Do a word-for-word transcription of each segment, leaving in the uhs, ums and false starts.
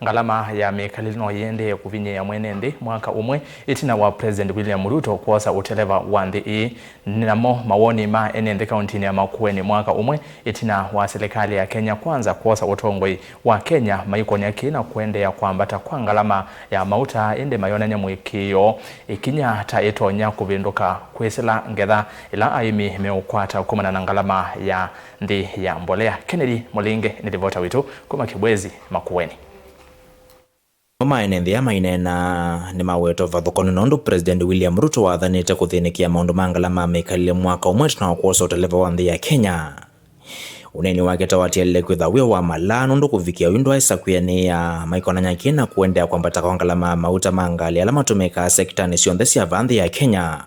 Ngalama ya mĩkalĩle no yĩendee kũvinyĩĩa mwene nthĩ mwaka ũmwe ĩtina wa President William Ruto kwosa ũteleva wa nthĩ ĩĩ. Namo mawoni ma ene nthĩ kauntinĩ ya Makueni mwaka ũmwe ĩtina wa silikalĩ ya Kenya Kwanza kwosa ũtongoi wa Kenya maikony'a kĩĩ na kũendeea kwambata kwa ngalama ya mauta, ĩndĩ mayonany'a mũĩkĩĩo ĩkinya ta ĩtonya kũvĩndũka kwĩsĩla ngetha ĩla aĩmi meũkwata kumana na ngalama ya nthĩ ya mbolea. Kennedy Mũlinge nĩ livota witũ kuma Kĩbwezi, Makueni. Amwe ma ene nthĩ aa maineena nĩmawetwe ũvathũkany'o nũndũ President William Ruto wathanĩte kũthĩnĩkĩa maũndũ ma ngalama ya mĩkalĩle mwaka ũmwe ĩtina wa kwosa ũteleva wa nthĩ ya Kenya. Ũneeni wake ta watialile kwĩthwa wĩ wa malaa nũndũ kũvikĩa oyu ndwaĩsa kwĩanĩĩa maikonany'a kĩĩ na kũendeea kwambata kwa ngalama ya mauta ma ngalĩ ala matũmĩkaa sekitanĩ syonthe sya vaa nthĩ ya Kenya.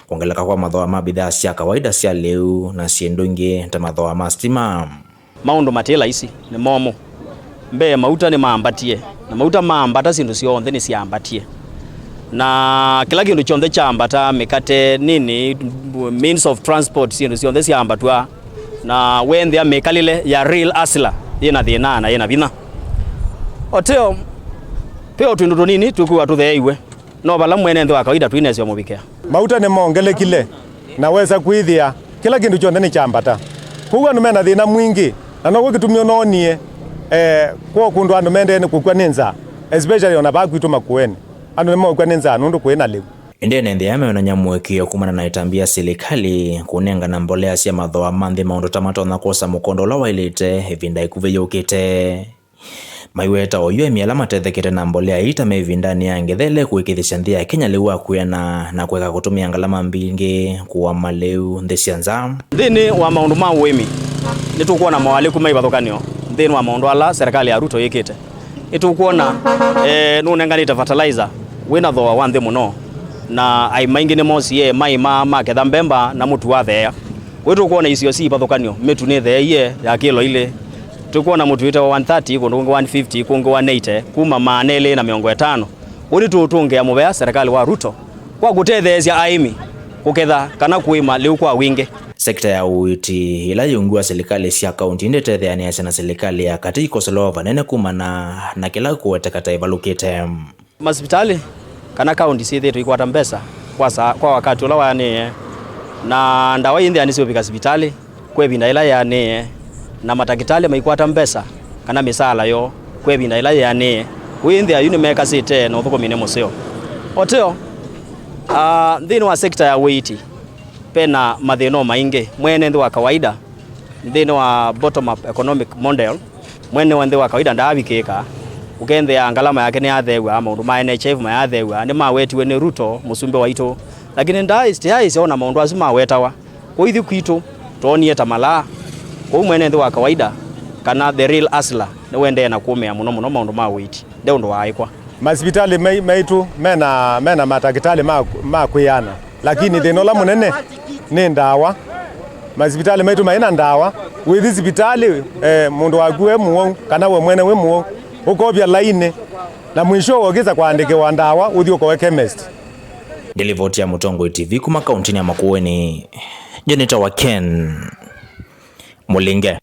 Kwongeleka kwa mathooa ma mbidhaa sya kawaida sya lĩu na syĩndũ ingĩ ta mathooa ma sitima. Maũndũ matĩ laisi, nĩ momũ. Mbee, mauta nĩmaambatie, na mauta maambata, syĩndũ syonthe nĩsyaambatie. Na kĩla kĩndũ kyonthe kyaambata, mĩkate, nini, means of transport, syĩndũ syonthe syaambatw'a, na wethĩa mĩkalĩle ya real hustler yĩna thĩna na yĩna vinya. Oteo, ve o twĩndũ tũnini tũkwĩwa tũtheeiwe. No vala mwene nthĩ wa kawaida twĩnĩsyo mũvikĩa. Mauta nĩmongelekile, na wesa kwĩthĩa kĩla kĩndũ kyonthe nĩkyambata. Kwoou andũ mena thĩna mwingĩ, na now'o kĩtumi ũnoonie, eh, kwa kũndũ andũ mendee nĩ kũkw'a nĩ nzaa, especially ona vaa kwitũ Makueni. Andũ nĩmeũkw'a nĩ nzaa nũndũ kũĩ na lĩu. Ĩndĩ ene nthĩ aa meonany'a mũĩkĩĩo kumana na ĩtambya ya silikalĩ kũnengana mbolea sya mathooa ma nthĩ, maũndũ ta matonya kwosa mũkondo ũla waĩlĩte ĩvinda ĩkuvĩ yũkĩte. Maiweta oyu aĩmi ala matethekete na mbolea ii ta me ĩvindanĩ ya ngetha ĩla ĩkũĩkĩĩthĩsya nthĩ ya Kenya lĩu wa kwĩana na kũeka kũtũmĩa ngalama mbingĩ kũũa malĩu nthĩ sya nza. Nthĩnĩ wa maũndũ ma ũĩmi, nĩtũkwona moalĩku ma ivathũkanĩo nthĩnĩ wa maũndũ ala serikali ya Ruto yĩkĩte. Nĩtũkwona, eh, nũnenganĩte fertilizer wĩna thooa wa nthĩ mũno, na aĩmi maingĩ nĩmosie maĩma maketha mbemba na mũtu watheea. Kwoou tũkwona isio si ivathũkanĩo, mĩtu nĩtheeie ya kĩlo ilĩ. Tũkwona mũtu wĩtawa one thirty, kũndũ kũngĩ one fifty, kũngĩ one eighty, kuma maana elĩ na mĩongo ĩtano. Ũu nĩtũũtũngĩa mũvea serikali wa Ruto kwa kũtetheesya aĩmi kũketha kana kũĩma lĩu kwa wingĩ. Sekita ya ũiiti, ĩla yĩungu wa silikalĩ sya kaunti, ndĩtetheanĩasya na silikalĩ ya katĩ ikosolewa vanene kumana na kĩla kũweteka ta ĩvalũkĩte. Masivitalĩ kana kaunti syĩthĩĩtwe ikwata mbesa kwa saa, kwa wakati ũla waanĩĩe, na ndawa ii nthĩa nĩsiũvika sivitalĩ kwa ĩvinda yĩla yĩanĩĩe, na matakĩtalĩ maikwata mbesa kana mĩsaala yoo kwa ĩvinda yĩla yĩanĩĩe. Kũu ĩ nthĩa yu nĩmekasĩte na ũthũkũmi nĩ mũseo. Oteo, ah, nthĩnĩ wa sekita ya ũiiti, vena mathĩna o maingĩ. Mwene nthĩ wa kawaida, nthĩnĩ wa bottom up economic model, mwene wa nthĩ wa kawaida ndaavikĩĩka. Ũkethĩa ngalama yake nĩyatheew'a, maũndũ ma N H I F mayatheew'a, nĩmawetiwe nĩ Ruto, mũsumbĩ waitũ. Lakini ndaaĩ-, ndaaĩsya ona maũndũ asu mawetawa. Kũu ithyĩ kwitũ, twoonie ta malaa. Kũu mwene nthĩ wa kawaida, kana the real hustler, nĩwendee na kũũmĩa mũno mũno maũndũ ma ũiiti. Nde ũndũ waaĩkwa. Masivitalĩ mai-, maitũ mena, mena matakĩtalĩ ma, ma kwĩana, lakini thĩna ũla mũnene nĩ ndawa. Masivitalĩ maitũ maina ndawa. Wĩthi sivitalĩ, eh, mũndũ waku e mũwau, kana we mwene wĩ mũwau, ũkovya lainĩ, na mwisho ũkĩsa kũandĩkĩwa ndawa, ũthi ũkoe chemist. Ndĩ livoti ya Mũtongoi T V kuma kauntinĩ ya Makueni, nĩtawa Ken Mũlinge.